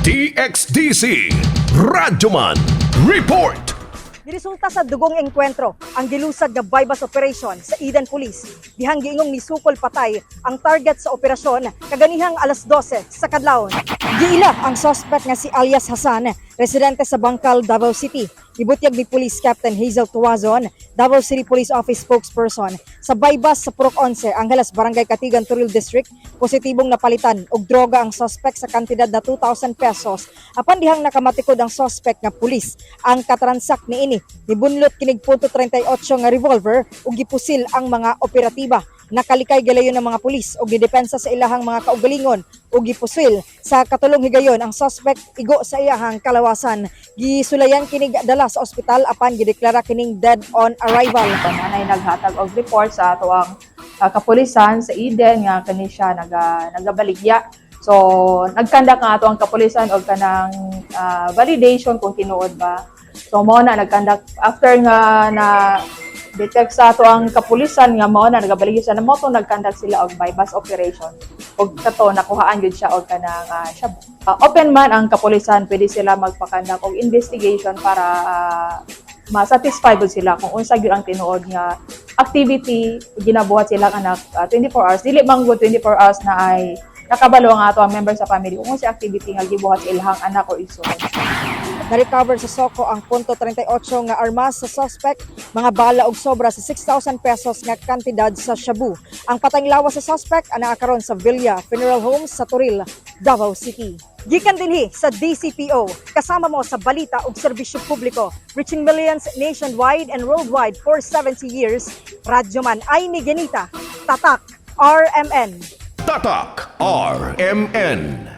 DXDC Radyoman Report. Niresulta sa dugong engkwentro ang gilusad nga buy-bust operation sa Eden Police. Dihang giingong nisukol patay ang target sa operasyon kaganihang alas 12 sa kadlawon. Giila ang suspect nga si alias Hasan, residente sa Bangkal, Davao City. Ibutyag ni Police Captain Hazel Tuazon, Davao City Police Office spokesperson, sa buy-bust sa Purok 11, Angeles, Barangay Katigan, Toril District, positibong napalitan og droga ang suspect sa kantidad na 2,000 pesos. Apan dihang nakamatikod ang suspect nga pulis ang katransak niini. Nibunlot kinig .38 nga revolver ug gipusil ang mga operatiba. Nakalikay gilayon ng mga pulis ug gidepensa sa ilahang mga kaugalingon ug gipusil sa katulong higayon ang suspect igo sa iyahang kalawasan. Gisulayan kinig dala sa ospital apan gideklara kining dead on arrival. Nanay naghatag og report sa ato ang kapulisan sa Eden nga kani siya nagabaligya. So nag-conduct nga ato ang kapulisan og kanang validation kung tinuod ba. So mao na nag-conduct after nga na detect sa ato ang kapulisan nga mao na nagabaligya siya na mao to nag-conduct sila og buy-bust operation og kato nakuhaan gyud siya og kanang shabu. Open man ang kapulisan, pwede sila magpa-conduct og investigation para ma-satisfy gud sila kung unsa gyud ang tinuod nga activity ginabuhat silang anak 24 hours. Dili man gud 24 hours na ay nakabalo ang ato ang member sa family kung unsa activity nga gibuhat sa ilahang anak o igsoon. Na-recover sa Soko ang .38 nga armas sa suspect, mga bala og sobra sa 6,000 pesos nga kantidad sa shabu. Ang patayng lawas sa suspect ang karon sa Villa Funeral Homes sa Toril, Davao City. Gikan dinhi sa DCPO, kasama mo sa balita ug serbisyo publiko, reaching millions nationwide and worldwide for 70 years. Radyoman ay ni Genita, Tatak, RMN. Tatak RMN.